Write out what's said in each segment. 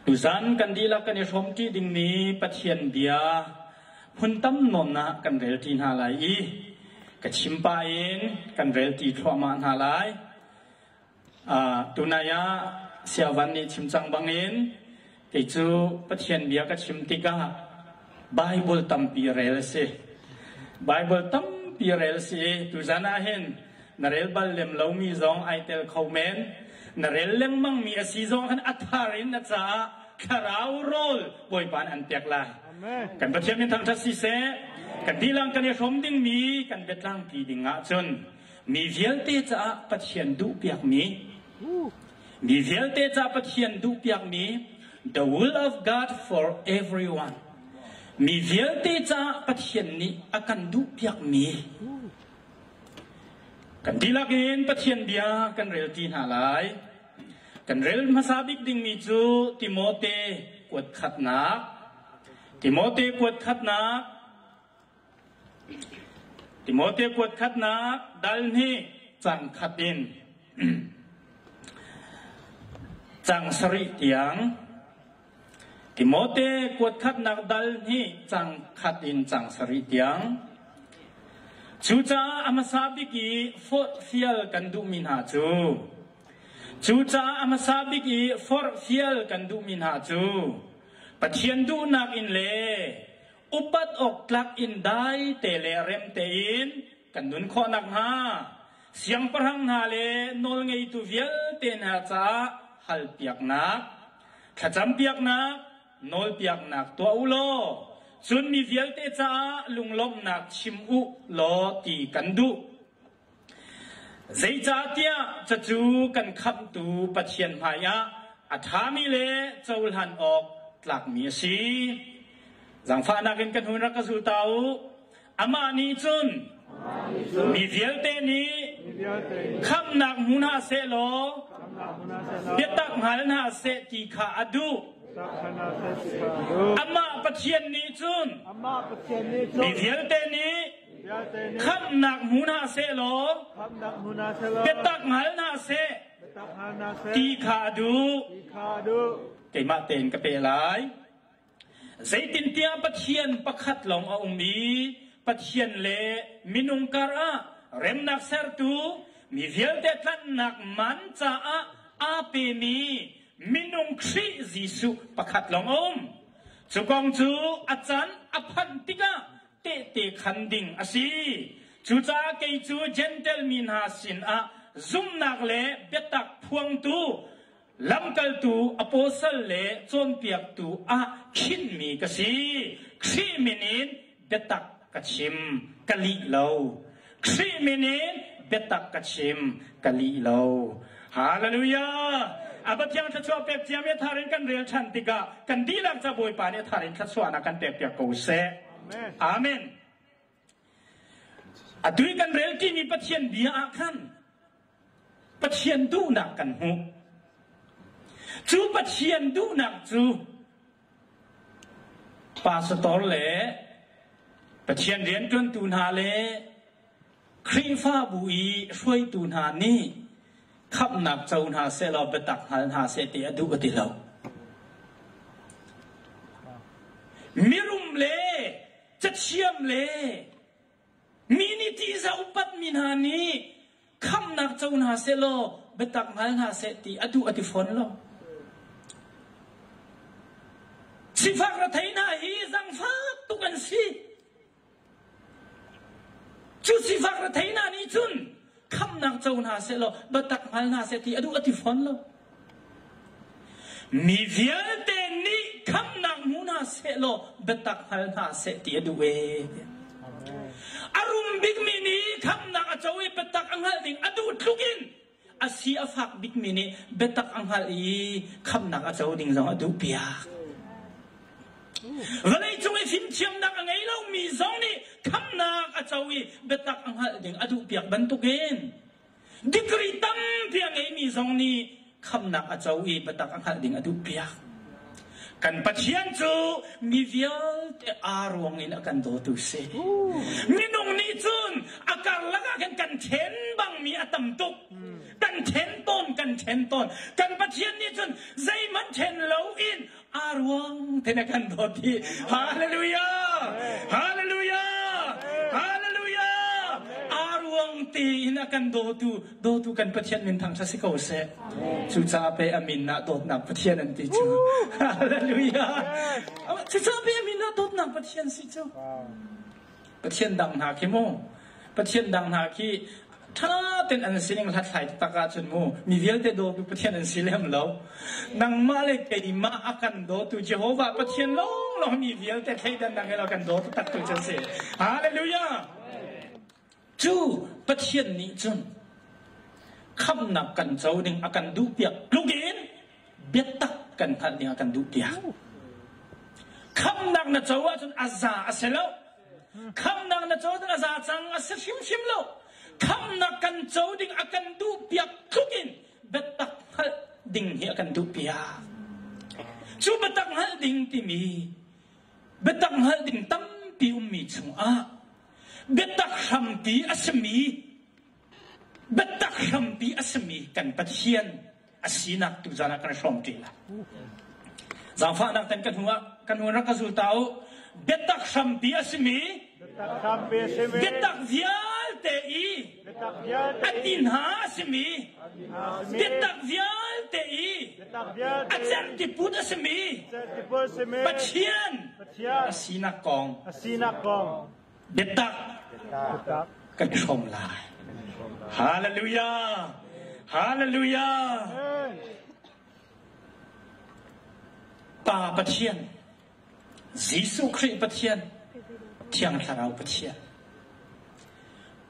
Tuzan kan dihlak kan i hrawmṭi dingmi Pathian bia hmun tam nawn ah kan relṭi hna lai i ka chim pah in kan relṭi thluahmah hna lai. Tunai ah Siavan nih chim cang bangin kei cu Pathian bia ka chim tikah Bible tampi rel a si. Bible tampi rel a si i tuzan ah hin na rel bal lem lomi zong ai tel kho men. Na rel lengmangmi a si zong khan a thar in na caah thlarau rawl Bawipa nih an pek lai. Kan Pathian min thangṭhat siseh, kan dihlak kan i hrawm dingmi kan biatlangpi ding ahcun mi vialte caah Pathian duhpiakmi mi vialte caah Pathian duhpiakmi the will of God for everyone mi vialte caah Pathian nih a kan duhpiakmi kan dihlak in Pathian bia kan rel ti hna lai. Kan rel hmasa bik dingmi cu Timote kuat khatnak Timote kuat khatnak Timote kuat khatnak dal hnih cang khat in cang sarih tiang Timote kuat khatnak dal hnih cang khat in cang sarih tiang Cucaah a hmasa bik i forhfial kan duhmi hna cu Cucaah a hmasa bik i forhfial kan duhmi hna cu Pathian duhnak in le upat awk tlak in dai te le rem tein kan nun khawh nakhnga siangpahrang hna le nawlngeitu vialte hna caah halpiaknak, thlacampiaknak, nawlpiaknak tuah u law cun mi vialte caah lunglawmhnak chim u law ti kan duh. Zeicahtiah cucu kan Khamhtu Pathian hmaiah a ṭhami le cohlan awk tlakmi a si. Zaangfahnak in kan hun rak ka zul ta u. Amah nih cun mi vialte nih khamhnak hmu hna seh law biatak hngal hna seh ti kha a duh. Amah Pathian nih cun mi vialte nih Khamhnak hmu hna seh law biatak hngal hna seh ti kha a duh. Keimah tein ka pe lai. Zeitintiah Pathian pakhat lawng a um i Pathian le minung karah remnak sertu mi vialte tlanhnak man caah aa pemi minung Khrih Jesuh pakhat lawng a um. Cu kong cu a caan a phanh tikah tehte khan ding a si. Cucaah kei cu Jentail mi hna sinah zumhnak le biatak phuangtu, lamkaltu, apostle le cawnpiaktu ah khinhmi ka si. Khrih min in biatak ka chim, ka lih lo. Khrih min in biatak ka chim, ka lih lo. Hallelujah! A Pathian thluachuah pek ciami a thar in kan rel ṭhan tikah kan dihlak ca Bawipa nih a thar in thluachuahnak kan pekpiak ko seh. Amen. Atu i kan rel ṭimi Pathian bia ah khan Pathian duhnak kan hmuh. Cu Pathian duhnak cu pastor le Pathian rianṭuantu hna le Khrihfabu i hruaitu hna nih khamhnak co hna sehlaw biatak hngal hna seh ti a duh a ti lo. Mirum le cathiam le mi nih ṭihzah upatmi hna nih khamhnak co hna sehlaw biatak hngal hna seh ti a duh a ti fawn lo. Sifak rethei hna hi zangfak tuk an si. Cu sifak rethei hna nih cun khamhnak co hna sehlaw biatak hngal hna seh ti a duh a ti fawn lo. Mi vialte nih khamhnak hmu hna sehlaw biatak hngal hna seh ti a duh ee. A rum bikmi nih khamhnak a co i biatak a hngalh ding a duh tluk in a si a fak bikmi nih biatak a hngalh i khamhnak a co ding zong a duh piak. Vawleicung i fimthiamnak a ngei lomi zong nih khamhnak a co i biatak a hngalh ding a duh piak bantukin degree tampi a ngeimi zong nih khamhnak a co i biatak a hngalh ding a duh piak. Kan Pathian cu mi vialte aa ruang in a kan dawtu si. Minung nih cun a karlak ah khan kan then bangmi a tam tuk. Kan then tawn, kan then tawn. Kan Pathian nih cun zeihmanh then loin tein a kan dawt i Hallelujah! Hallelujah! Hallelujah! Aa ruang tein a kan dawtu dawtu kan Pathian min thangṭhat si ko seh. Cucaah pei a min ah dawtnak Pathian an ti cu. Hallelujah! Cucaah pei a min ah dawtnak Pathian si cu. Pathian dang hna khi mu Pathian dang hna khi ṭha tein an sining hlathlai taktak ahcun mu mi vialte dawtu Pathian an si lem lo. Nangmah le keimah a kan dawtu Jehovah Pathian lawnglawng mi vialte thleidannak he lo kan daw taktak tu cu si. Hallelujah! Cu Pathian nih cun khamhnak kan co ding a kan duhpiak tluk in biatak kan hngalh ding a kan duhpiak. Khamhnak na co ahcun a za a si lo. Khamhnak na co ahcun a za cang a si hrimhrim lo. Khamhnak kan co ding a kan duhpiak tluk in biatak hngalh ding hi a kan duhpiak. Cu biatak hngalh ding timi biatak hngalh ding tampi ummi chungah biatak hrampi a simi biatak hrampi a simi kan Pathian a sinak tuzan ah kan hrawm ṭi lai. Zaangfahnak ten kan hnu ah kan hnu rak ka zul ta u. Biatak hrampi a simi biatak vialte i a ti hna a simi biatak vialte i a cerhtiput a simi Pathian a sinak kong biatak kan hrawm lai. Hallelujah! Hallelujah! Pa Pathian, Jesuh Khrih Pathian, Thiang Thlarau Pathian.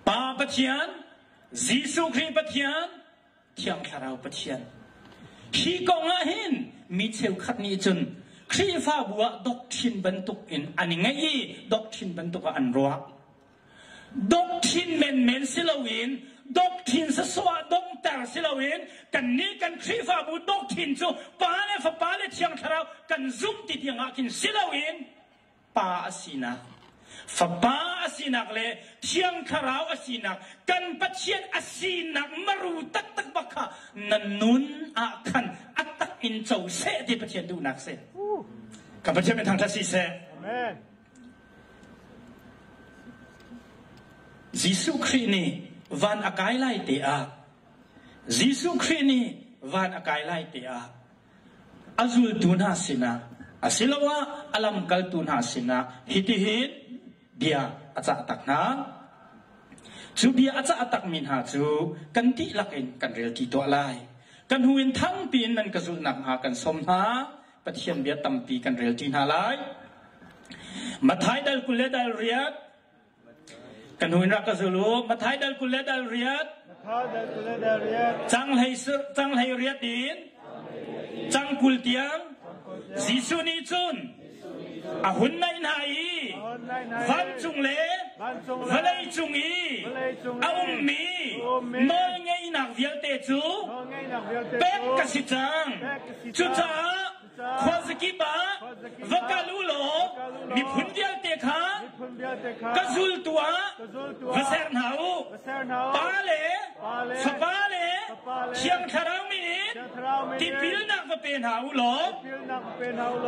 Pa Pathian, Jesuh Khrih Pathian, Thiang Thlarau Pathian. Hi kong ah hin mi cheukhat nih cun Khrihfabu ah doctrine bantuk in an i ngeih i doctrine bantuk ah an ruah. Doctrine menmen si loin doctrine sasawh ah donghter si loin kannih kan Khrihfabu doctrine cu Pa le Fapa le Thiang Thlarau kan zumh ti tiang ah khin si loin Pa a sinak, Fapa a sinak le Thiang Thlarau a sinak, kan Pathian a sinak maru taktak bak kha na nun ah khan a tak in co seh ti Pathian duhnak si. Kan Pathian min thangṭhat si seh. Amen. Jesuh Khrih nih van a kai lai te ah Jesuh Khrih nih van a kai lai te ah a zultu hna sinah asiloah a lamkaltu hna sinah hitihin bia a cah tak hna. Cu bia a cah takmi hna cu kan dihlak in kan relṭi tuah lai. Kan hnu in thangpi in nan ka zulh nakhnga kan sawm hna. Pathian bia tampi kan relṭi hna lai. Matthai dal 20 le dal riat Kan hnu in rak ka zul u. Matthai dal 20 le dal riat. Cang hlei riat in cang 20 tiang Jesuh nih cun a hun naih hna i vancung le vawlei cung i a ummi nawlngeihnak vialte cu pek ka si cang. Cucaah Khuazakip ah va kal u law miphun vialte kha ka zultu ah va ser hna u. Pa le Fapa le Thiang Thlarau min in tipilnak va pe hna u law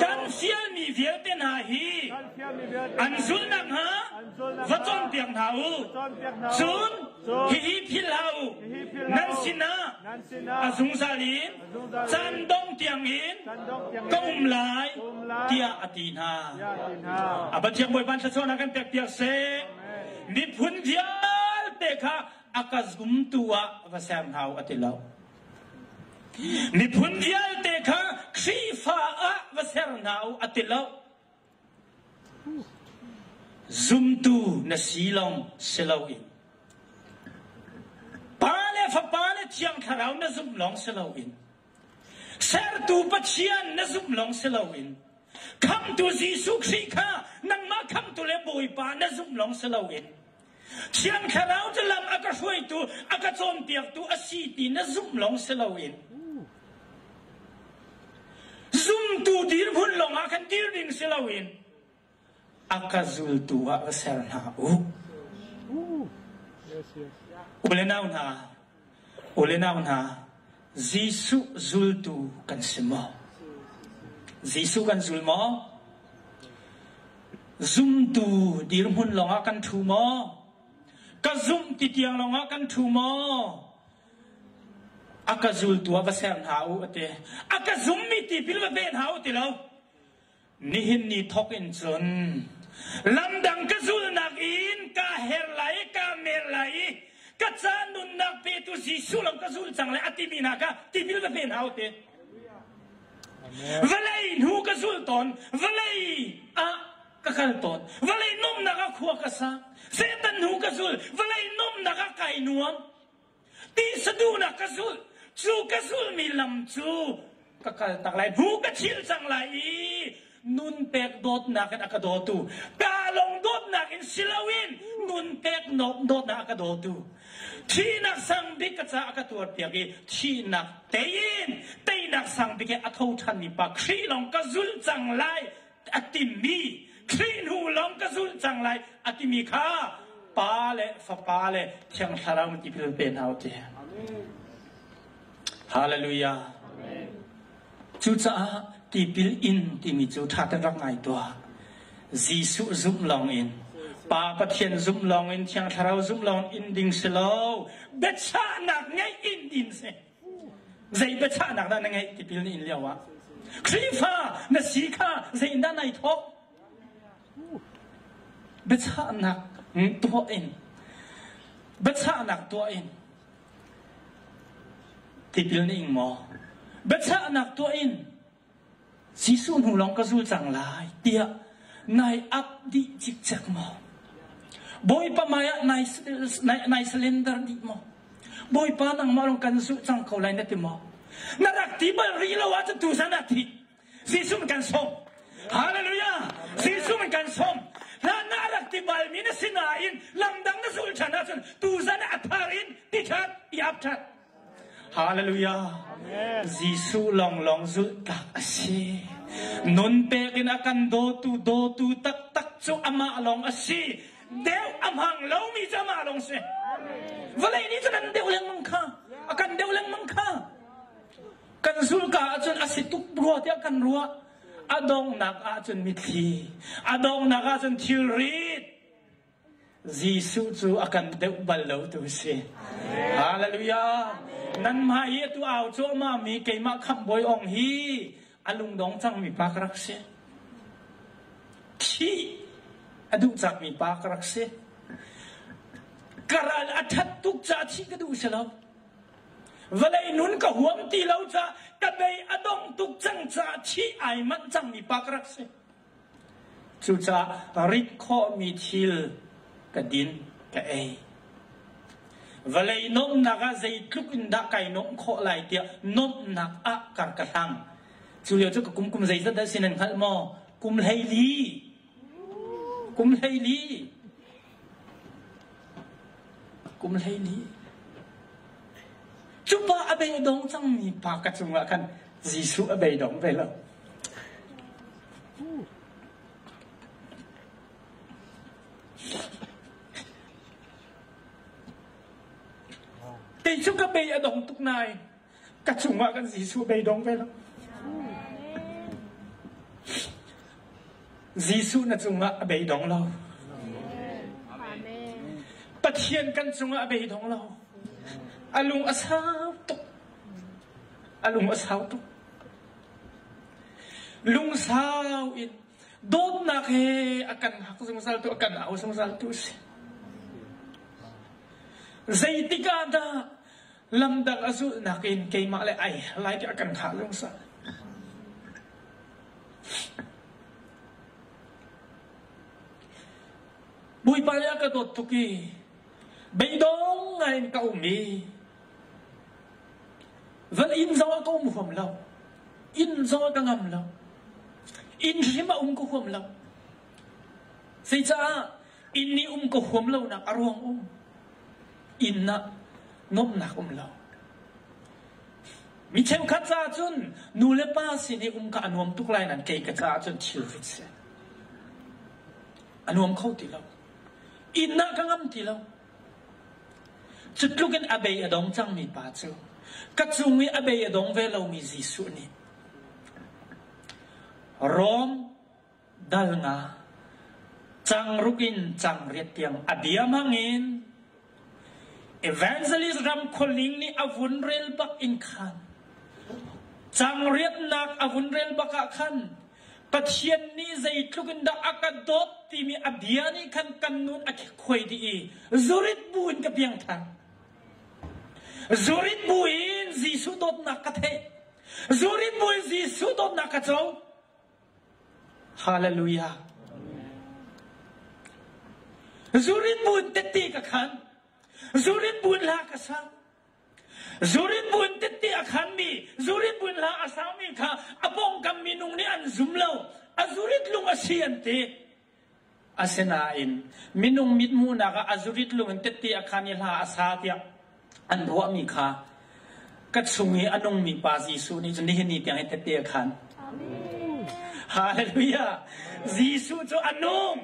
kan fialmi vialte hna hi an zulh nakhnga va cawnpiak hna u. Cun hihi philh hlah u, nan sinah a zungzal in caan dong tiangin ka um lai tiah a ti hna. A Pathian Bawipa thluachuahnak kan pekpiak seh. Miphun vialte kha a ka zumtu ah va ser hna u a ti lo. Miphun vialte kha Khrihfa ah va ser hna u a ti lo. Zumtu na si lawng si loin Pa le Fapa le Thiang Thlarau na zumh lawng si loin Sertu Pathian na zumh lawng si loin Khamhtu Jesuh Khrih kha nangmah Khamhtu le Bawipa na zumh lawng si loin Thiang Thlarau cu lam a ka hruaitu a ka cawnpiaktu a si ti na zumh lawng si loin zumtu dirhmun lawng ah khan dir ding si loin a ka zultu ah va ser hna u. U le nau hna, u le nau hna, Jesuh zultu kan si maw? Jesuh kan zul maw? Zumtu dirhmun lawngah kan ṭhu maw? Ka zumh ti tiang lawngah kan ṭhu maw? A ka zultu ah va ser hna u a ti. A ka zummi tipil va pe hna u ti lo. Nihin ni thawk in cun lamdang ka zulnak in ka her lai i ka mer lai i ka ca nunnak petu Jesuh lawng ka zul cang lai a timi hna kha tipil va pe hna u ti. Vawlei hnu ka zul tawn, vawlei ah ka kal tawn, vawlei nomnak ah khua ka sa, Satan hnu ka zul, vawlei nomnak ah kai nuam. Ti saduhnak ka zulh, cu ka zulmi lam cu ka kal tak lai, hnu ka chil cang lai i nun pek dawtnak in a ka dawtu, ka lawng dawtnak in si loin nun pek dawtnak a ka dawtu, thihnak sang bik ka caah a ka tuarpiak i thihnak tei in teinak sang bik he a tho ṭhanmi pa Khrih lawng ka zulh cang lai a timi Khrih hnu lawng ka zulh cang lai a timi kha Pa le Fapa le Thiang Thlarau in tipil pe hna u ti. Hallelujah. Cucaah tipil in timi cu ṭha ten rak ngai tuah. Jesuh zumh lawng in Pa Pathian zumh lawng in Thiang Thlarau zumh lawng in ding si lo biachahnak ngeih in din si. Zei biachahnak dah na ngeih tipil na in lio ah? Khrihfa na si kha zei in dah nai thawk? Biachahnak tuah in biachahnak tuah in tipil na ing maw? Biachahnak tuah in Jesuh hnu lawng ka zul cang lai tiah nai ap dih cikcek maw? Bawipa hmai ah nai, nai, nai surrender dih maw? Bawipa nangmah lawng kan zulh cang ko lai na ti maw? Na rak ti bal rih lo ahcun tuzan ah thi. Jesuh kan sawm. Hallelujah! Jesuh kan sawm. Hlan na rak ti bal mi na si nain lamdang na zul ṭhan ahcun tuzan ah a thar in ti ṭhan, i ap ṭhan. Hallelujah. Jesuh lawnglawng zulhtlak a si. Nun pek in a kan dawtu dawtu taktak cu amah lawng a si. Deuh a hmang lomi cu amah lawng si. Vawlei nih cun an deuh lengmang kha. A kan deuh lengmang kha. Kan zulka ahcun a si tuk rua tiah kan ruah. A donghnak ahcun mitthli. A donghnak ahcun thilrit. Jesuh cu a kan deuh bal lo tu si. Hallelujah. Nan mah hi atu au cuahmah mi keimah khamhbawi ong hi a lungdong cangmi pa ka rak si. Thih a duh cakmi pa ka rak si. Ka ral a ṭhat tuk caah thih ka duh si lo. Vawlei nun ka huam ti lo caah ka bei a dong tuk cang caah thih ai manh cangmi pa ka rak si. Cucaah rit khawhmi thil ka din, ka ei. Vawlei nuamhnak ah zeitluk in dah kai nuamh khawh lai tiah nuamhnak ah kar ka hlang. Cu lio cu ka kum kum zeizat dah si nan hngalh maw? Kum 14. Kum 14. Kum 14. Cu pa a beidong cangmi pa ka cungah khan Jesuh a beidong ve lo. Kei cu ka bei a dong tuk nain ka cungah kan Jesuh beidong ve lo. Jesuh na cungah a beidong lo. Pathian kan cungah a beidong lo. A lung a sau tuk. A lung a sau tuk. Lungsau in dawtnak he a kan hak zungzal tu, a kan au zungzal tu a si. Zeitik ah dah lamdang a zulhnak in keimah le ai lai tiah a kan khah zungzal. Bawipa nih a ka dawt tuk i beidong ngai in ka um i Van inn zong ah ka um huam lo. Inn zong ah ka ngam lo. Inn hrim ah um ka huam lo. Zeicaah inn i um ka huam lonak a ruang um. Inn ah nuamhnak um lo. Mi cheukhat caah cun nu le pa sin i um ka a nuam tuk lai nain kei ka caah cun thilrit si. A nuam kho ti lo. Inn ah ka ngam ti lo. Cu tluk in a bei a dong cangmi pa cu ka cung i a bei a dong ve lomi Jesuh nih Rom dal nga Cang ruk in cang riat tiang a bia hmang in Evangelist Ram Khualing nih a vun rel bak in khan cang riatnak a vun rel bak ah khan Pathian nih zeitluk in dah a ka dawt timi a bia nih khan kan nun a khuai dih i zurit bu in ka piang thar. Zurit bu in Jesuh dawtnak ka theih. Zurit bu in Jesuh dawtnak ka co. Hallelujah. Zurit bu in tette ka khan. Zurit bu in hla ka sa. Zurit bu in tette a khanmi, zurit bu in hla a sami kha a pawngkam minung nih an zum lo. A zurit lung a si an ti. Asinain minung mithmuhnak ah a zurit lung in tette a khan i hla a sa tiah an ruahmi kha ka chung i a nungmi pa Jesuh nih cun nihin ni tiang hi tette a khan. Hallelujah! Jesuh cu a nung.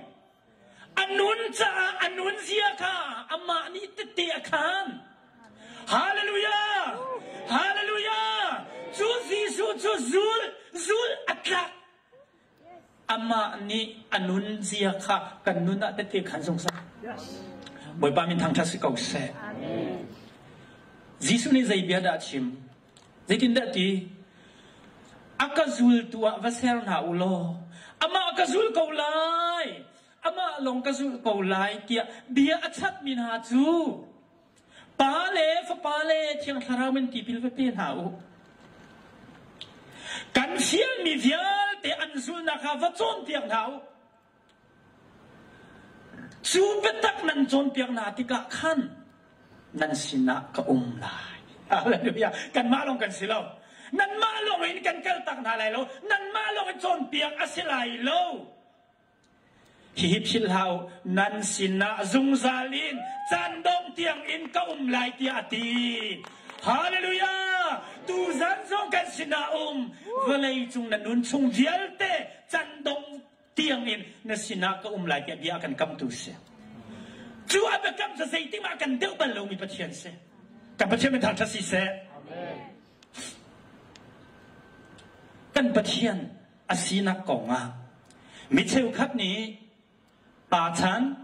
A nun caah a nun zia kha amah nih tette a khan. Hallelujah! Hallelujah! Cu Jesuh cu zul zul a tlak. Amah nih a nun zia kha kan nun ah tette khan zungzal. Bawipa min thangṭhat si ko seh. Jesuh nih zei bia dah a chim? Zeitindah ti? A ka zultu ah va ser hna u law, amah ka zul ko lai, amah lawng ka zulh ko lai tiah bia a chatmi hna cu Pa le Fapa le Thiang Thlarau in tipil va pe hna u. Kan fialmi vialte an zulhnak ah va cawnpiak hna u. Cu biatak nan cawnpiak hna tikah khan nan sinah ka um lai. Hallelujah. Kanmah lawng kan si lo. Nanmah lawng in kan kaltak hna lai lo. Nanmah lawng in cawnpiak a si lai lo. Hihi philh hlah u, nan sinah zungzal in caan dongh tiang in ka um lai tiah a ti. Hallelujah! Tuzan zong kan sinah um, vawlei cung na nun chung vialte can dongh tiang in na sinah ka um lai tiah bia a kan kamtu si. Cu a biakam cu zeitik ah kan deuh bal lomi Pathian si. Kan Pathian min thangṭhat si seh. Kan Pathian a sinak kongah mi cheukhat nih pa chan,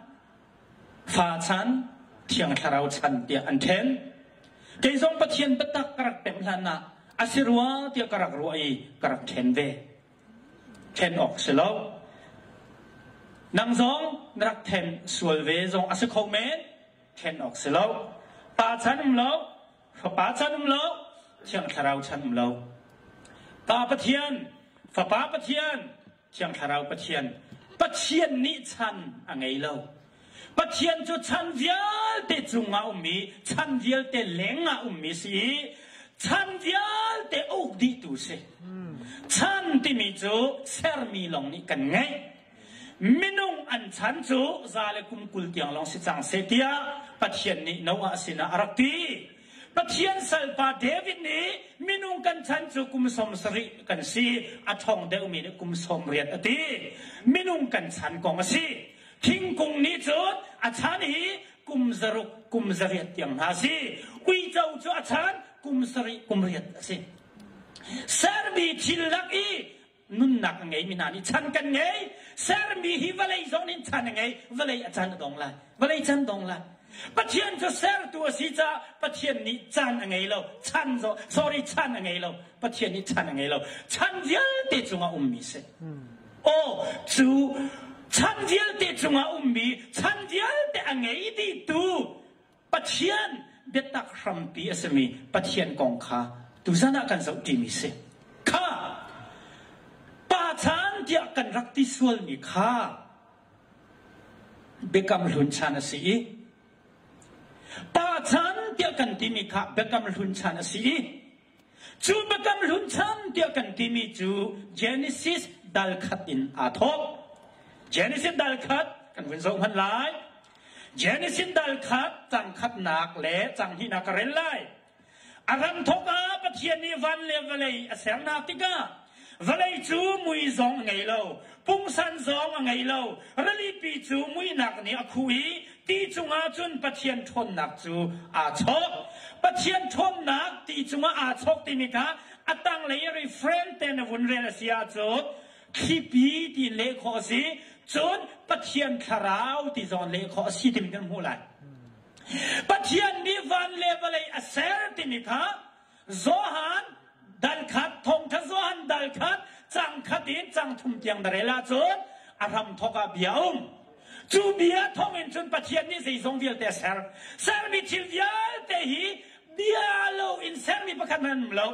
fa chan, thiang thlarau chan tiah an ṭhen. Kei zong Pathian biatak ka rak pemh hlan ah a si rua tiah ka rak ruah i ka rak ṭhen ve. Ṭhen awk si lo. Nang zong na rak ṭhen sual ve zong a si kho men. Ṭhen awk si lo. Pa chan um lo, Fapa chan um lo, Thiang Thlarau chan um lo. Pa Pathian, Fapa Pathian, Thiang Thlarau Pathian. Pathian nih chan a ngei lo. Pathian cu chan vialte cungah ummi, chan vialte lengah ummi si i chan vialte uk dihtu si. Chan timi cu sermi lawng nih kan ngeih. Minung an chan cu za le kum 20 tiang lawng si cang seh tiah Pathian nih Noah sinah a rak ti. Pathian salpa David nih minung kan chan cu kum 70 kan si, a ṭhawng deuhmi nih kum 80 a ti. Minung kan chan kong a si. Thingkung nih cun a chan hi kum 6, kum 8 tiang hna a si. Uico cu a chan kum 7, kum 8 a si. Sermi thil lak i nunnak a ngeimi hna nih chan kan ngei. Sermi hi vawlei zong nih chan a ngei. Vawlei a caan a dong lai. Vawlei chan dong lai. Pathian cu sertu a si caah Pathian nih caan a ngei lo. Chan zo sorry chan a ngei lo. Pathian nih chan a ngei lo. Chan vialte cungah ummi si. Aw cu chan vialte cungah ummi chan vialte a ngei dihtu Pathian biatak hrampi a simi Pathian kong kha tuzan ah kan zoh ṭimi si. Kha pa chan tiah kan rak ti sualmi kha Biakam Hlun chan a si i pa chan tiah kan timi kha Biakam Hlun chan a si i Cu biakam hlun chan tiah kan timi cu Genesis dal khat in aa thawk. Genesis dal khat kan vun zoh hmanh lai. Genesis dal khat cang khatnak le cang hnihnak ka rel lai. A ram thawk ah Pathian nih van le vawlei a ser hna tikah vawlei cu mui zong a ngei lo, pungsan zong a ngei lo, rilipi cu muihnak nih a khuh i Ti cungah cun Pathian ṭhawnnak cu aa chawk. Pathian ṭhawnnak ti cungah aa chawk timi kha a tanglei i refrain te na vun rel a si ahcun. Thlipi ti leh khawh a si. Cun Pathian thlarau ti zong leh khawh a si timi kan hmuh lai. Pathian nih van le vawlei a ser timi kha Johan dal khat thawngtha Johan dal khat cang khat in cang thum tiang na rel ahcun a hram thawk ah bia um. Cu bia thawng in cun Pathian nih zeizong vialte a ser. Sermi thil vialte hi bia lo in sermi pakhat hmanh an um lo.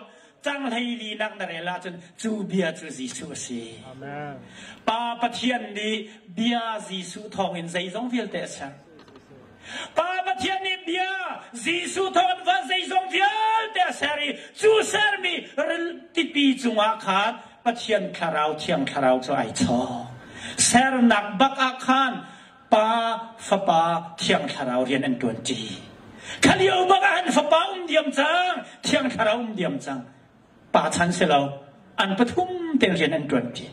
Cang 14 nak na rel ahcun cu bia cu Jesuh a si. Amen. Pa Pathian nih bia Jesuh thawng in zeizong vialte a ser. Pa Pathian nih bia Jesuh thawng in van zeizong vialte a ser i cu sermi tipi cungah khan Pathian thlarau thiang thlarau cu ai chawk. Sernak bak ah khan Pa, Fapa, Thiang Thlarau rian an ṭuanṭi. Kha lio bak ah an Fapa um diam cang, Thiang Thlarau um diam cang. Pa chan si lo, an pathum tein rian an ṭuanṭi.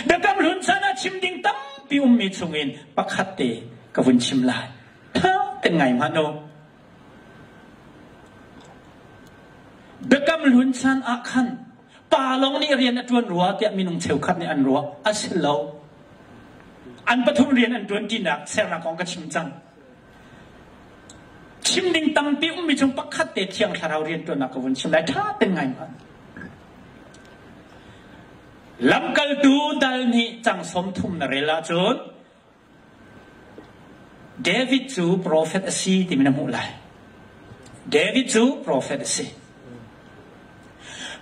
Biakam hlun chan ah chim ding tampi ummi chungin pakhat te ka vun chim lai. Tha ten ngai hmanh u. Biakam hlun chan ah khan pa lawng nih rian a ṭuan rua tiah minung cheukhat nih an ruah. A si lo. An pathum rian an ṭuanṭinak sernak kong ka chim cang. Chim ding tampi ummi chung pakhat te Thiang Thlarau rianṭuannak ka vun chim lai. Ṭha ten ngai hmanh. Lamkaltu dal nih cang 30 na rel ahcun David cu profet a si timi na hmuh lai. David cu profet a si.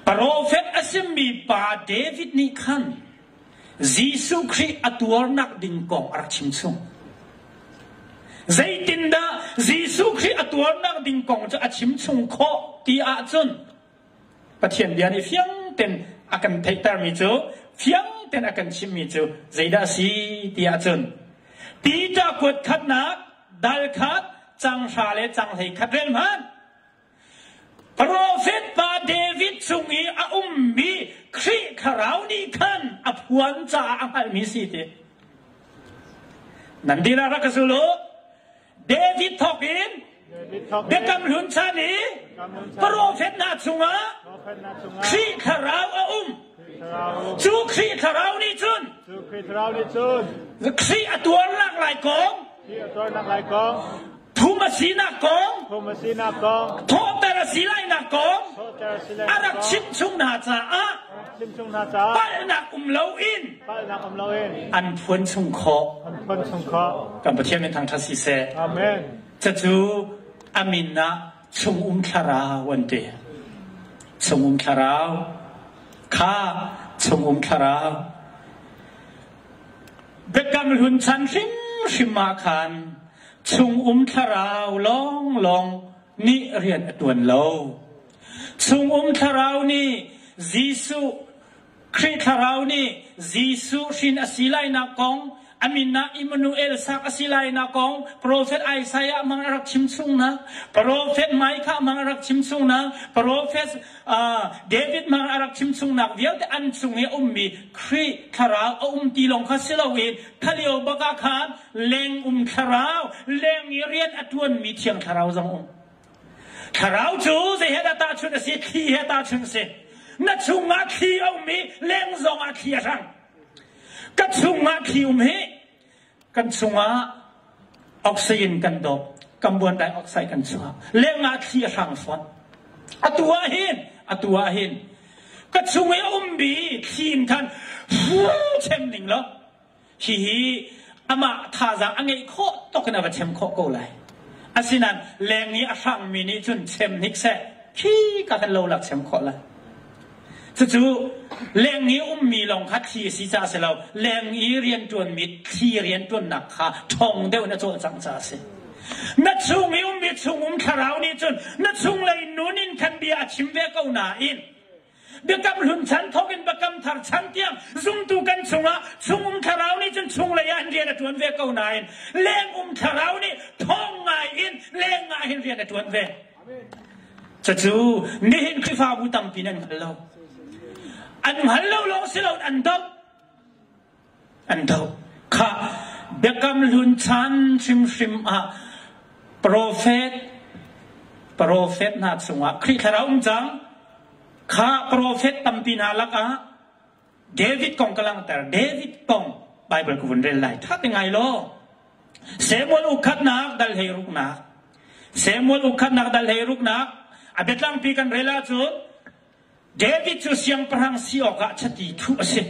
Profet a simi pa David nih khan Jesuh Khrih a tuarnak ding kong a rak chimchung. Zeitindah Jesuh Khrih a tuarnak ding kong cu a chimchung khawh ti ahcun Pathian bia nih fiang ten a kan theihtermi cu fiang ten a kan chimmi cu zeidah a si ti ahcun Peter kuat khatnak dal khat cang hra le cang hlei khat rel hmanh. Profet pa David chung i a ummi Khrih thlarau nih khan a phuan caah a hngalhmi si ti. Nan dihlak rak ka zul u. David thawk in Biakam Hlun chan i profet hna chungah Khrih thlarau a um. Cu Khrih thlarau nih cun Khrih a tuarnak lai kong Thum a sinak kong, thawhter a si lainak kong a rak chimchung hna caah palhnak um loin an phuan chung khawh. Kan Pathian min thangṭhat si seh. Cucu a min ah chungum thlarau an ti. Chungum thlarau kha chungum thlarau Biakam hlun chan hrimhrim ah khan chungum thlarau lawnglawng nih rian a ṭuan lo. Chungum thlarau nih Jesuh Khrih thlarau nih Jesuh hrin a si lainak kong, a min ah Immanuel sak a si lainak kong, Profet Isaiah hmang a rak chim chungnak, Profet Micah hmang a rak chim chungnak, Profet David hmang a rak chim chungnak vialte an chung i a ummi Khrih thlarau a um ti lawng kha si loin khalio bak ah khan leng um thlarau, leng i rian a ṭuanmi thiang thlarau zong um. Thlarau cu zei he dah tahchunh a si? Thli he tahchunh a si. Na chungah thli a um i leng zongah thli a hrang. Ka chungah thli um hi kan chungah oxygen kan dawp, carbon dioxide kan chuah. Lengah thli a hrang fawn. Atu ah hin, atu ah hin ka chung i a ummi thli in khan chem ning law hihi amah thazaang a ngeih khawh tok in a va chem khawh ko lai. Asinain leng i a hrangmi nih cun chem hnik seh khi ka kan lo lak chem khawh lai. Cucu leng i ummi lawng kha thli a si caah a si lo. Leng i rianṭuanmi thli rianṭuannak kha ṭhawng deuh in a cawlcangh caah a si. Na chung i ummi chungum thlarau nih cun na chunglei nun in khan bia a chim ve ko nain Biakam hlun chan thawk in biakam thar chan tiang zumtu kan chungah chungum thlarau nih cun chunglei ah hin rian a ṭuan ve ko nain lengum thlarau nih thawng ngai in leng ah hin rian a ṭuan ve. Cucu nihin Khrihfabu tampi nih an hngal lo. An hngal lo lawng si loin an doh. An doh. Kha Biakam Hlun chan hrimhrim ah profet profet hna chungah Khrih thlarau um cang. Kha profet tampi hna lakah David kong ka langhter. David kong Bible ka vun rel lai. Tha te ngai law. Samuel ukhatnak dal hei ruknak. Samuel ukhatnak dal hei ruknak. A biatlangpi kan rel ahcun David cu siangpahrang si awkah chati thuh a si.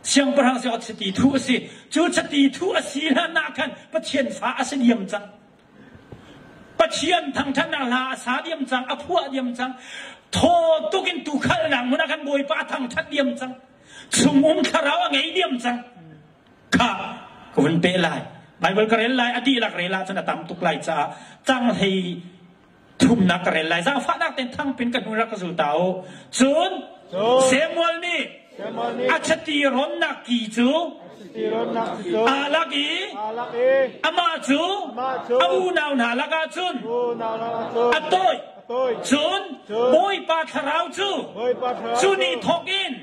Siangpahrang si awk chati thuh a si. Cu chati thuh a si hlan ah khan Pathian fa a si diam cang. Pathian thangṭhatnak hla a sa diam cang, a phuah diam cang. Thaw tuk in tuukhalnak hmun ah khan Bawipa a thangṭhat diam cang. Chungum thlarau a ngei diam cang. Kha ka vun peh lai. Bible ka rel lai, a dihlak rel ahcun a tam tuk lai caah cang hlei thumnak ka rel lai. Zaangfahnak tein thangpin ka hnu rak ka zul ta u. Cun Samuel nih a chati rawnnak ki cu aa lak i amah cu a unau hna lakah cun a tawih. Cun Bawipa thlarau cu cu ni thawk in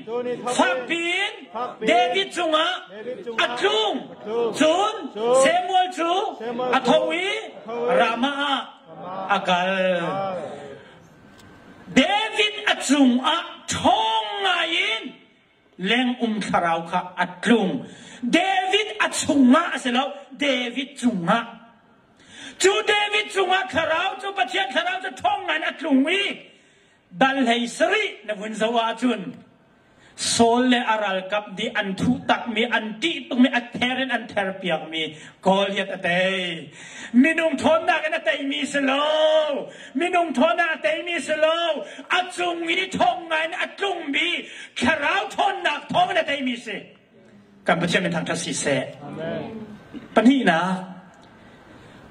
fakpi in David cungah a tlung. Cun Samuel cu a tho i Ramah ah a kal. David a cungah ṭhawng ngaiin lengum thlarau kha a tlung. David a chungah a si lo, David cungah. Cu David cungah thlarau cu Pathian thlarau cu ṭhawng ngaiin a tlung i dal hlei sarih na vun zoh ahcun Saul le a ralkap nih an thuh takmi, an ṭih tukmi, a ther in an therpiakmi Goliath a tei. Minung ṭhawnnak in a teimi si lo. Minung ṭhawnnak a teimi si lo. A cung i ṭhawng ngai in a tlungmi thlarau ṭhawnnak thawng in a teimi si. Kan Pathian min thangṭhat si seh. Pahnihnak,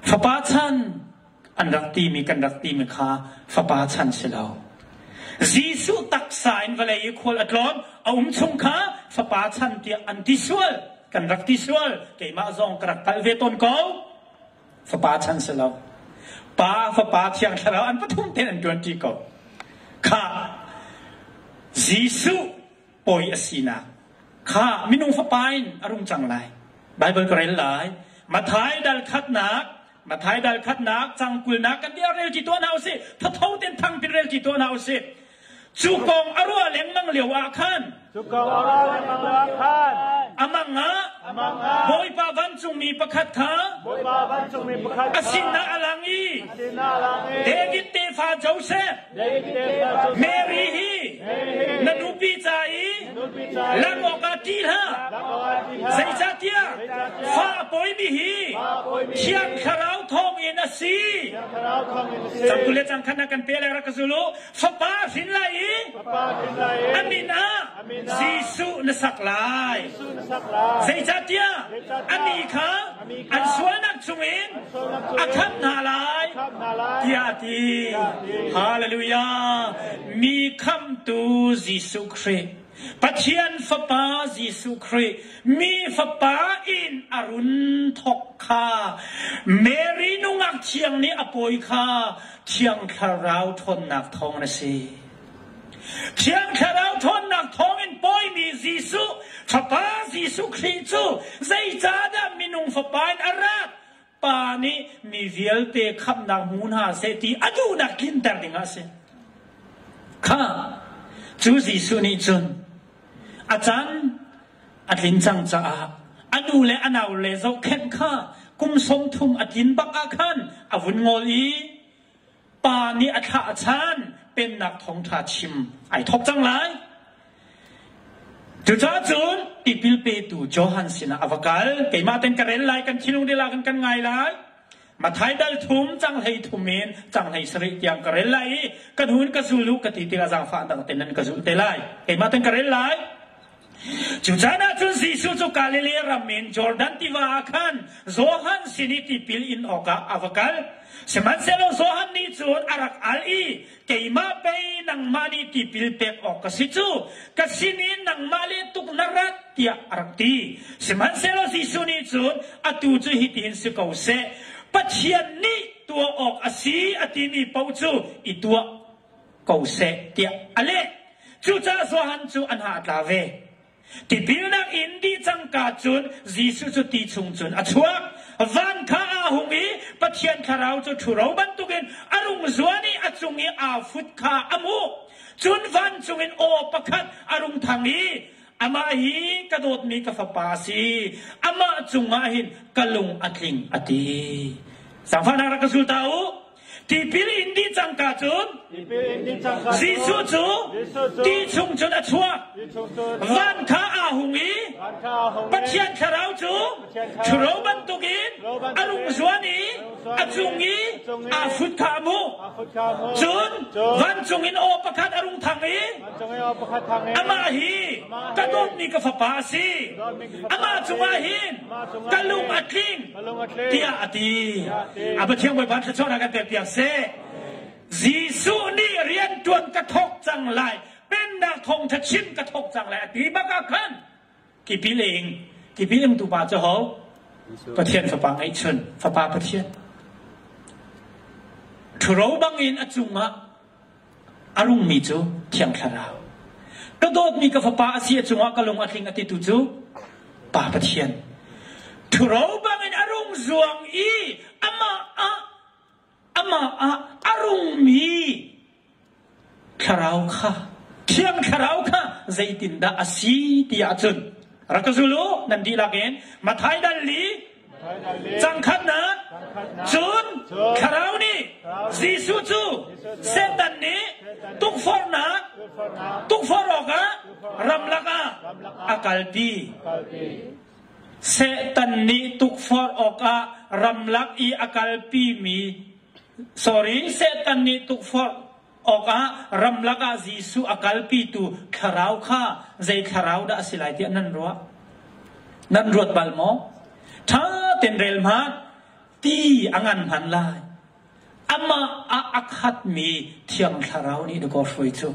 fapa chan an rak timi kan rak timi kha fapa chan si lo. Jesuh taksa in vawlei i khual a tlawn a um chung kha fapa chan tiah an ti sual kan rak ti sual keimah zong ka rak palh ve tawn ko fapa chan si lo pa fapa thiang thlarau an pathum ten an tuan ṭi ko kha Jesuh pawi a sinak kha minung fapa in a rung cang lai Bible ka rel lai Mathai dal khatnak Mathai dal khatnak cang kulnak kan dia rel ti tuah hna usih thatho ten thang pin rel ti tuah hna usih cu kong a ruah lengmang lio ah khan cu kong a ruah lengmang lio ah khan amang ah Bawipa vancungmi pakhat kha Bawipa vancungmi pakhat a sinah a lang i David tefa Joseph Mary hi na nupi ca i lang awkah ṭih hlah zeicahtiah fa a pawimi hi Thiang Thlarau thawngin a si. Cangtu le cangkhat na kan pe lai rak ka zul u. Fapa hrin lai i a min ah Jesuh na sak lai. Zeicahtiah a mi kha an sualnak chungin a khamh hna lai tiah a ti. Hallelujah! Mi khamhtu Jesuh Khrih, Pathian Fapa Jesuh Khrih, mi Fapa in a run thawk kha Mary nungak thiang nih a pawi kha Thiang Thlarau ṭhawnnak thawng a si. Thiang Thlarau ṭhawnnak thawngin pawimi Jesuh, Fapa Jesuh Khrih cu zeicahdah minung Fapa in a rat? Pa nih mi vialte khamhnak hmu hna seh ti a duhnak tlinter dingah a si. Kha cu Jesuh nih cun a caan a tlin cang caah a nu le a nau le zohkhenh kha kum 30 a tlin bak ah khan a vun ngol i Pa nih a thlah a chan pennak thawngṭha chim ai thawk cang lai. Cucaah cun tipil petu Johan sinah a va kal. Keimah ten ka rel lai, kan thinlung dila kan kan ngai lai. Mathai dal thum cang hlei thum in cang hlei sarih tiang ka rel lai i ka hun ka zul u ka ti tikah zaangfah dang ten nan ka zul te lai. Keimah ten ka rel lai. Cu caan ah cun Jesuh cu Galilee ram in Jordan tiva ah khan Johan sin i tipil in awkah a va kal. Sihmanhsehlaw Johan nih cun a rak al i, Keimah pei nangmah nih tipil pek awk ka si cu, ka sinin nangmah le tuk na rat, tiah a rak ti. Sihmanhsehlaw Jesuh nih cun, Atu cu hitihin si ko seh, Pathian nih tuah awk a si a timi paoh cu i tuah ko seh tiah a leh. Cucaah Johan cu a hna a tla ve. Tipilnak in dih cangka cun Jesuh cu ti chung cun a chuak. Van kha aa hung i Pathian thlarau cu ṭhuro bantukin a rung zuan i a cung i aa fut kha a hmuh. Cun vancung in aw pakhat a rung thang i. Amah hi ka dawtmi ka fapa a si. Amah cungah hin ka lung a tling a ti. Zaangfahnak rak ka zul ta u. Tipil in dih cangka cun Jesuh cu ti chung cun a chuak. Van kha aa hung i Pathian thlarau cu ṭhuro bantukin a rung zuan i a cung i aa fut kha a hmuh. Cun vancung in aw pakhat a rung thang i amah hi ka dawtmi ka fapa a si. Amah cungah hin ka lung a tling tiah a ti. A Pathian Bawipa thluachuahnak kan pekpiak seh. Jesuh nih rianṭuan ka thawk cang lai, pennak thawngṭha chim ka thawk cang lai a ti bak ah khan tipil a ing. Tipil ingtu pa cu ho? Pathian Fapa ngeihchun, Fapa Pathian. Ṭhuro bangin a cungah a rungmi cu Thiang Thlarau. Ka dawtmi ka fapa a si a cungah ka lung a tling a titu cu Pa Pathian. Ṭhuro bangin a rung zuang i amah ah amah ah a rungmi Thlarau kha Thiang Thlarau kha zeitindah a si ti ahcun rak ka zul u nan dihlak in Matthai dal li cangkhatnak cun Thlarau nih Jesuh cu Satan nih tukforhnak tukforh awkah ramlak ah a kalpi. Satan nih tukforh awkah ramlak i a kalpimi Sorry, Satan nih tukforh awkah ramlak ah Jesuh a kalpitu thlarau kha zei thlarau dah a si lai tiah nan ruah? Nan ruat bal maw? Ṭha tein rel hmanh. Ti a ngan hman lai. Amah ah a khatmi Thiang Thlarau nih dakaw hruai cu.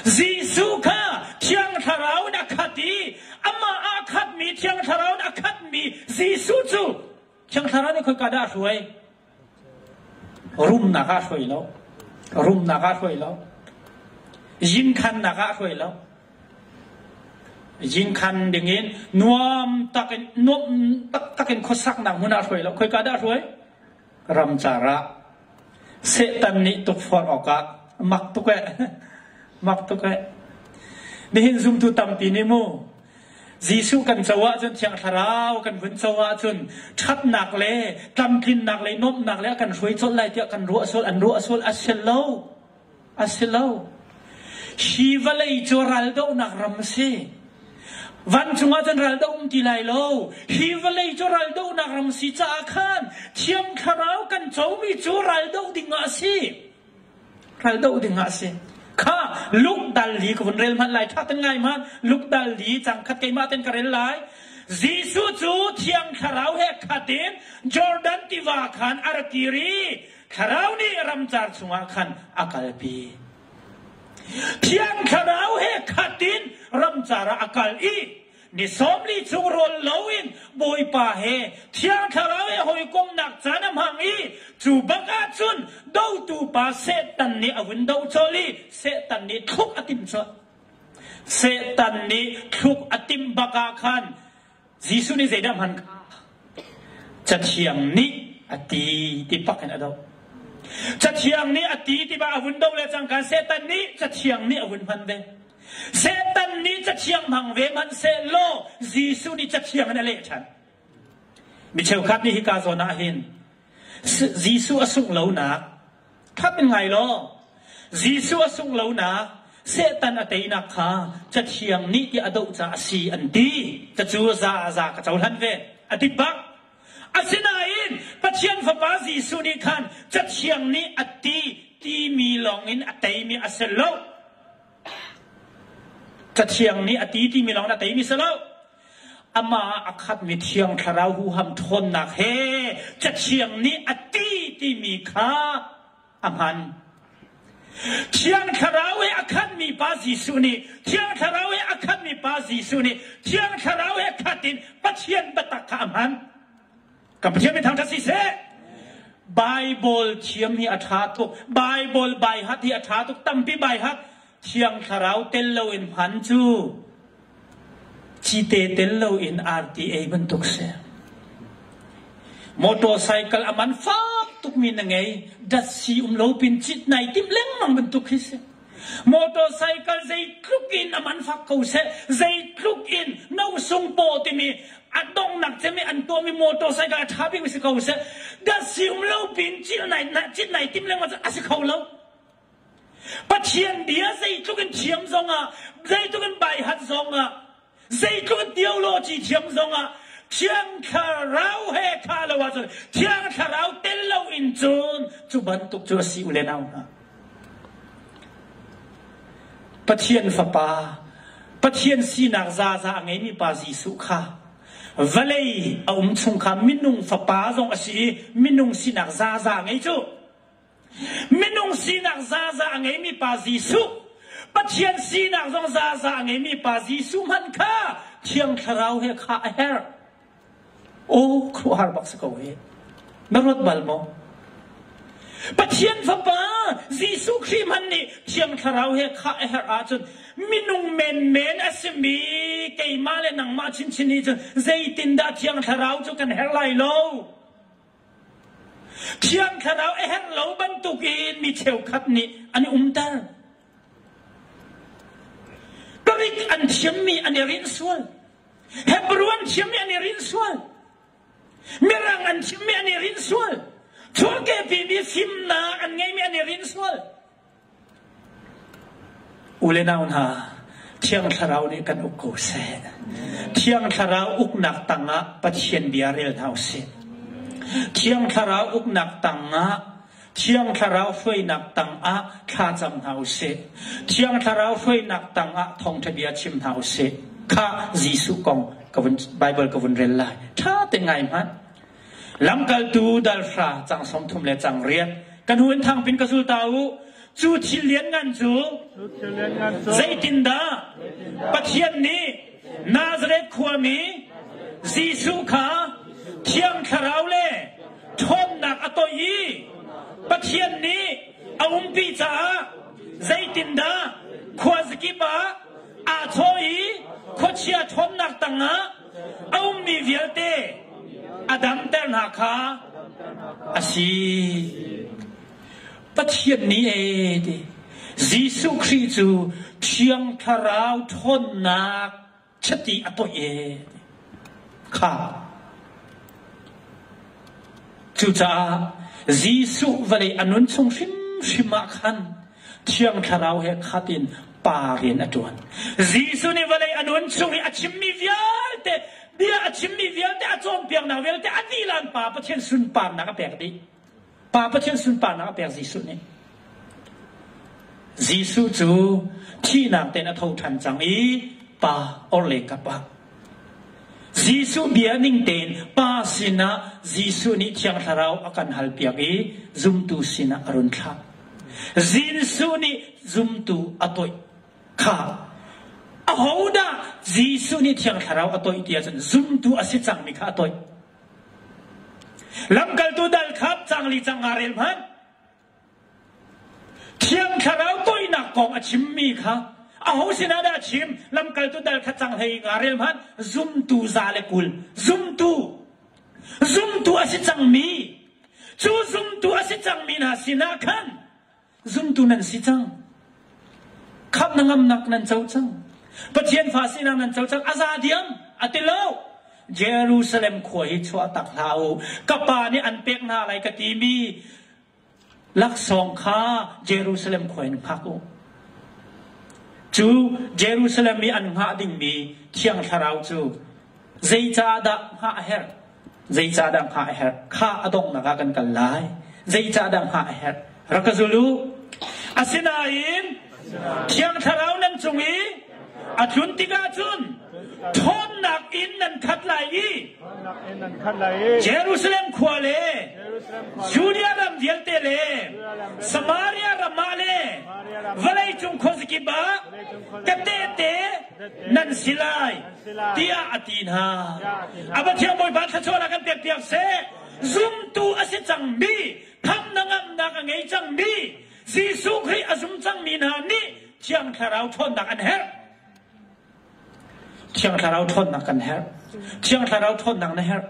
Jesuh kha Thiang Thlarau in a khat i amah ah a khatmi Thiang Thlarau in a khatmi Jesuh cu Thiang Thlarau nih khoika dah a hruai? Rumnak ah a hruai lo. Rumnak ah a hruai lo. Yinkhannak ah a hruai lo. Yinkhan dingin nuam takin nuam taktak in khuasaknak hmun ah a hruai lo. Khoika dah a hruai? Ramcar ah. Satan nih tukforh awkah mak tuk eh. Mak tuk eh. Nihin zumtu tampi nih mu Jesuh kan co ahcun Thiang Thlarau kan vun co ahcun ṭhatnak le tlamtlinnak le nuamhnak le a kan hruai colh lai tiah kan ruah sual an ruah sual a si lo. A si lo. Hi vawlei cu raldohnak ram a si. Vancung ah cun raldoh um ti lai lo. Hi vawlei cu raldohnak ram si caah khan Thiang Thlarau kan comi cu raldoh ding ah a si. Raldoh ding ah a si. Kha Luke dal li ka vun rel hmanh lai. Ṭha ten ngai hmanh. Luke dal li cang khat keimah ten ka rel lai. Jesuh cu Thiang Thlarau he khat in Jordan tiva khan a ra kir i Thlarau nih ramcar chungah khan a kalpi. Thiang Thlarau he khat in ramcar ah a kal i ni 40 chung rawl loin Bawipa he Thiang Thlarau he hawikomhnak caan a hmang i cu bak ahcun dotu pa Satan nih a vun doh colh i Satan nih thluk a timh colh. Satan nih thluk a timh bak ah khan Jesuh nih zeidah hman Cathiang nih a ti ti pak in a doh. Cathiang nih a ti ti ba a vun doh le cangka Satan nih Cathiang nih a vun hman ve. Satan nih Cathiang hmang ve hmanh seh law Jesuh nih Cathiang in a leh ṭhan. Mi cheukhat nih hika zawn ah hin Jesuh a sungh lonak Khat in ngai law, Jesuh a sungh lonak, Satan a teinak kha Cathiang nih tiah a doh caah a si an ti. Cacu za za ka cohlan ve. A dik bak. Asinain Pathian Fapa Jesuh nih khan Cathiang nih a ti timi lawngin a teimi a si lo. Cathiang nih a ti timi lawngin a teimi si lo. Amah ah a khatmi Thiang Thlarau huham ṭhawnnak he Cathiang nih a ti timi kha a hman. Thiang Thlarau he a khatmi pa Jesuh nih Thiang Thlarau he a khatmi pa Jesuh nih Thiang Thlarau he khat in Pathian biatak kha a hman. Kan Pathian min thangṭhat siseh. Bible thiam hi a ṭha tuk. Bible baihat hi a ṭha tuk. Tampi baihat. Thiang Thlarau tel loin hman cu cite tel loin arti ei bantuk si. Motorcycle a man fak tukmi na ngei, datsi um lo pin cit nai timh lengmang bantuk khi si. Motorcycle zeitluk in a man fak ko seh, zeitluk in no sung paw timi a donghnak cem i an tuahmi motorcycle a ṭha bik si ko seh, datsi um lo pin cil nai cit nai tim lengmang cu a si kho lo. Pathian bia zeitluk in thiam zongah, zeitluk in baihat zongah, zeitluk in theology thiam zongah Thiang Thlarau he kha lo ahcun Thiang Thlarau tel lo in cun cu bantuk cu a si u le nau hna. Pathian Fapa, Pathian sinak zaza a ngeimi pa Jesuh kha vawlei a um chung kha minung fapa zong a si i minung sinak zaza a ngei cu. Minung sinak zaza a ngeimi pa Jesuh, Pathian sinak zong zaza a ngeimi pa Jesuh hmanh kha Thiang Thlarau he kha a herh. Aw, khuaruahhar bak si ko hi. Na ruat bal maw? Pathian Fapa Jesuh Khrih hmanh nih Thiang Thlarau he kha a herh ahcun minung menmen a simi keimah le nangmah chinchin nih cun zeitindah Thiang Thlarau cu kan herh lai lo? Thiang Thlarau a herh lo bantukin mi cheukhat nih an i umter. Greek an thiammi an i rinh sual. Hebrew an thiammi an i rinh sual. Mirang an thiammi an i rinh sual. Thurkepi mi fimnak an ngeimi an i rinh sual. U le nau hna, Thiang Thlarau nih kan uk ko seh. Thiang Thlarau uknak tangah Pathian bia rel hna usih. Thiang Thlarau uknak tangah Thiang Thlarau hruainak tangah thlacam hna usih. Thiang Thlarau hruainak tangah thawngṭha bia chim hna usih. Kha Jesuh kong ka vun Bible ka vun rel lai. Ṭha te ngai hmanh. Lamkaltu dal hra cang 30 le cang riat kan hu in thangpin ka zul ta u cu thil lianngan cu zeitindah Pathian nih Nazareth khuami Jesuh kha Thiang Thlarau le ṭhawnnak a toih i Pathian nih a umpi caah zeitindah khuazakip ah aa chawh i khuachia ṭhawnnak tangah a ummi vialte a damter hna kha a si. Pathian nih ee ti Jesuh Khrih cu Thiang Thlarau ṭhawnnak chiti a toih ee kha. Cucaah Jesuh vawlei a nun chung hrimhrim ah khan Thiang Thlarau he khat in pa rian a ṭuan. Jesuh nih vawlei a nun chung i a chimmi vialte, bia a chimmi vialte, a cawnpiaknak vialte a dilan Pa Pathian sunparnak a pek dih. Pa Pathian sunparnak a pek Jesuh nih. Jesuh cu thihnak tein a tho ṭhan cang i Pa orhlei kap ah Jesuh bia ning tein Pa sinah Jesuh nih Thiang Thlarau a kan halpiak i zumtu sinah a run thlah. Jesuh nih zumtu a toih kha ahodah Jesuh nih Thiang Thlarau a toih ti ahcun zumtu a si cangmi kha a toih. Lamkaltu dal kha cangli cang nga rel hmanh. Thiang Thlarau toihnak kong a chimmi kha aho sinah dah a chim? Lamkaltu dal kha cang hlei nga rel hmanh. Zumtu 120 zumtu zumtu a si cangmi cu zumtu a si cangmi hna sinah khan zumtu nan si cang. Khamh na ngamnak nan co cang. Pathian fa sinak nan co cang. A za diam a ti lo. Jerusalem khua hi chuah tak hlah u. Ka pa nih an pek hna lai ka timi laksawng kha Jerusalem khua in hngak u. Cu Jerusalem i an hngah dingmi Thiang Thlarau cu zeicahdah hngah a herh? Zeicahdah hngah a herh? Kha a donghnak ah kan kal lai. Zeicahdah hngah a herh? Rak ka zul u. Asinain Thiang Thlarau nan cung i a tlun tikah cun ṭhawnnak in nan khat lai i Jerusalem khua le Judea ram vialte le Samaria ram ah le vawleicung khuazakip ah ka tehte nan si lai tiah a ti hna. A Pathian Bawipa thluachuahnak kan pekpiak seh. Zumtu a si cangmi, khamh na ngamnak a ngei cangmi, Jesuh Khrih a zum cangmi hna nih Thiang Thlarau ṭhawnnak an herh. Thiang Thlarau ṭhawnnak kan herh. Thiang Thlarau ṭhawnnak na herh.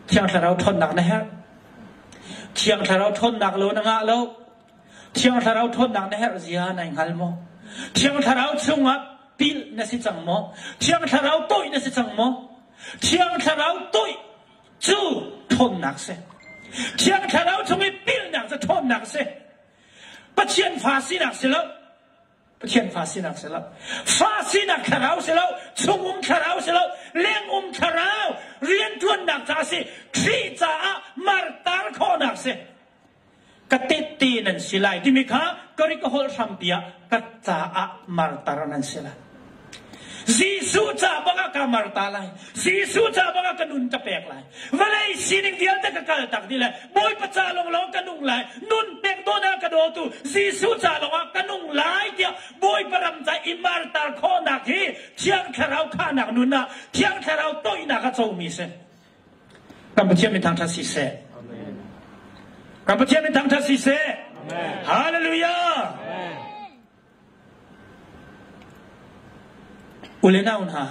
Thiang Thlarau ṭhawnnak na herh. Thiang Thlarau ṭhawnnak lo na ngah lo. Thiang Thlarau ṭhawnnak na herh zia nai hngal maw? Thiang Thlarau chungah pil na si cang maw? Thiang Thlarau tawih na si cang maw? Thiang Thlarau tawih cu ṭhawnnak si. Thiang Thlarau chung i pilnak cu ṭhawnnak si. Pathian fa sinak si lo. Pathian fa sinak si lo. Fa sinak thlarau si lo. Chungum thlarau si lo. Lengum thlarau rianṭuannak ca si. Khrih caah martar khawhnak si. Ka tette nan si lai timi kha Greek holh hrampi ah ka caah martar nan si lai. Jesuh ca bang ah ka marta lai. Jesuh ca bang ah ka nun ka pek lai. Vawlei sining vialte ka kal tak dih lai. Bawipa ca lawnglawng ka nung lai. Nun pek dawn ah ka dawtu Jesuh ca lawng ah ka nung lai tiah Bawipa ram ca i martar khawhnak hi Thiang Thlarau khahnak nun ah Thiang Thlarau toihnak a comi si. Kan Pathian min thangṭhat si seh. Kan Pathian min thangṭhat si seh. Hallelujah. U le nau hna,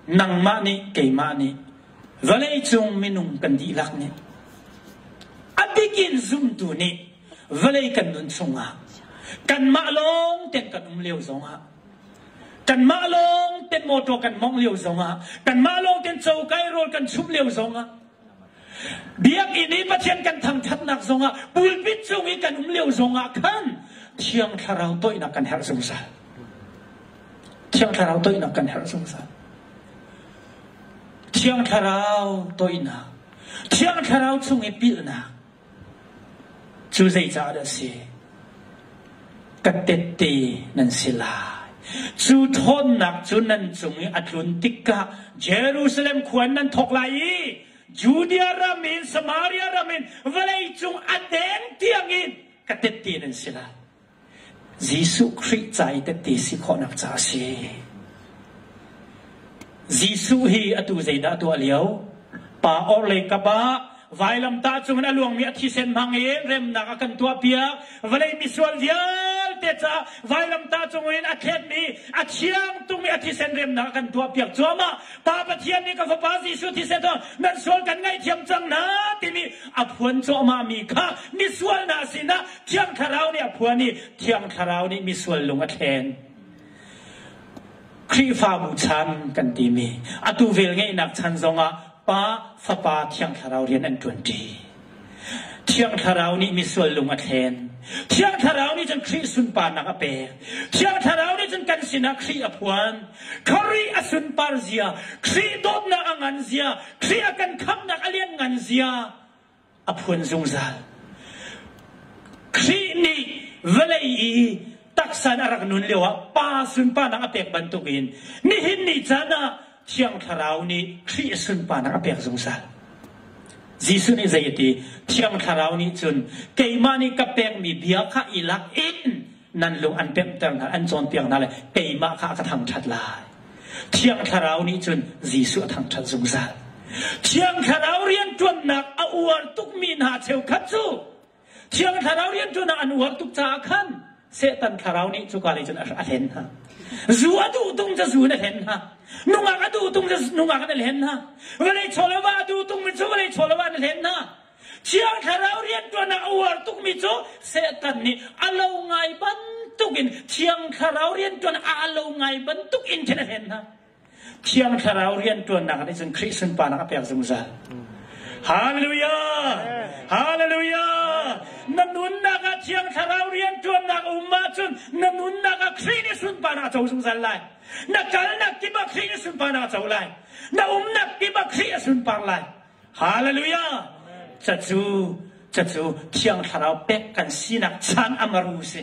nangmah nih keimah nih vawleicung minung kan dihlak nih a bikin zumtu nih vawlei kan nun chungah kanmah lawng ten kan um lio zongah kanmah lawng ten motor kan mongh lio zongah kanmah lawng ten cokai rawl kan chumh lio zongah Biakinn i Pathian kan thangṭhatnak zongah pulpit cung i kan um lio zongah khan Thiang Thlarau toihnak kan herh zungzal. Thiang Thlarau toihnak kan herh zungzal. Thiang Thlarau toihnak, Thiang Thlarau chung i pilhnak cu zeicah dah a si? Ka tette nan si lai. Cu ṭhawnnak cu nan cung i a tlun tikah Jerusalem khua in nan thawk lai i Judea ram in Samaria ram in vawleicung a deng tiangin ka tette nan si lai. Jesuh Khrih ca i tette si khawhnak ca a si. Jesuh hi atu zeidah a tuah lio? Pa orhlei kap ah vailamtah cungin a luangmi a thisen hmang in remnak a kan tuahpiak. Vawlei misual vialte caah vailamtah cungin a thletmi a thiang tungmi a thisen remnak a kan tuahpiak cuahmah. Pa Pathian nih ka fapa Jesuh thisen thawng nan sual kan ngaihthiam cang hna timi a phuan cuahmahmi kha misual hna sinah Thiang Thlarau nih a phuan i Thiang Thlarau nih misual lung a thlen. Khrihfabu chan kan timi atu velngeihnak chan zongah Pa, Fapa, Thiang Thlarau rian an ṭuanṭi. Thiang Thlarau nih misual lung a thlen. Thiang Thlarau nih cun Khrih sunparnak a pek. Thiang Thlarau nih cun kan sinah Khrih a phuan. Khrih a sunpar zia, Khrih dawtnak a ngan zia, Khrih a kan khamhnak a lianngan zia a phuan zungzal. Khrih nih vawlei i taksa in a rak nun lioah Pa sunparnak a pek bantukin nihin ni caan ah Thiang Thlarau nih Khrih sunparnak a pek zungzal. Jesuh nih zei a ti? Thiang Thlarau nih cun keimah nih ka pekmi bia kha i lak in nan lung an pemhter hna, an cawnpiak hna le keimah kha a ka thangṭhat lai. Thiang Thlarau nih cun Jesuh a thangṭhat zungzal. Thiang Thlarau rianṭuannak a uar tukmi hna cheukhat cu Thiang Thlarau rianṭuannak an uar tuk caah khan Satan thlarau nih cuka lei cun a hlen hna. Zu a duh tung cu zu in a hlen hna. Nungak a duh tung cu nungak in a hlen hna. Vawlei chawleva a duh tungmi cu vawlei chawleva in a hlen hna. Thiang Thlarau rianṭuannak a uar tukmi cu Satan nih a lo ngai bantukin Thiang Thlarau rianṭuan a lo ngai bantuk in khin a hlen hna. Thiang Thlarau rianṭuannak nih cun Khrih sunparnak a pek zungzal. Hallelujah! Hallelujah! Na nunnak ah Thiang Thlarau rianṭuannak a um ahcun na nunnak ah Khrih nih sunparnak a co zungzal lai. Na kalnak kip ah Khrih nih sunparnak a co lai. Na umnak kip ah Khrih a sunpar lai. Hallelujah! Cacu Cucu Thiang Thlarau pek kan sinak chan amaru si.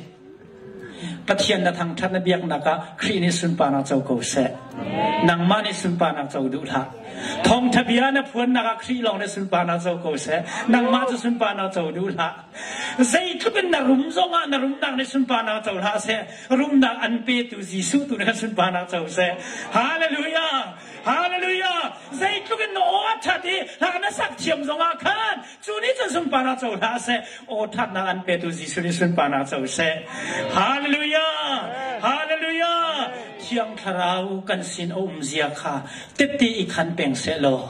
Pathian na thangṭhat na biaknak ah Khrih nih sunparnak co ko seh. Nangmah nih sunparnak co duh hlah. Thawngṭha bia na phuannak ah Khrih lawng nih sunparnak co ko seh. Nangmah cu sunparnak co duh hlah. Zeitluk in na rum zongah na rumnak nih sunparnak co hlah seh. Rumnak an petu Jesuh tu nih khan sunparnak co seh. Hallelujah! Hallelujah! Zeitluk in na aw a ṭhat i hla na sak thiam zongah khan Cu nih cun sunparnak co hlah seh. Aw ṭhatnak an petu Jesuh nih sunparnak co seh. Hallelujah! Hallelujah! Thiang Thlarau kan sin a um zia kha tette i khan peng sehlaw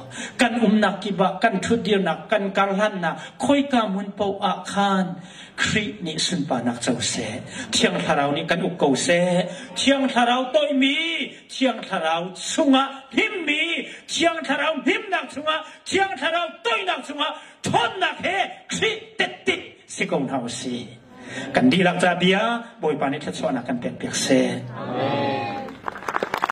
kan umnak kip ah kan ṭhutdirnak kan karhlannak khoika hmun paoh ah khan Khrih nih sunparnak co seh. Thiang Thlarau nih kan uk ko seh. Thiang Thlarau toihmi, Thiang Thlarau chungah himmi, Thiang Thlarau himnak chungah, Thiang Thlarau toihnak chungah ṭhawnnak he Khrih tette si ko hna u sih. Kan dihlak ca bia Bawipa nih thluachuahnak kan pekpiak seh. Amen.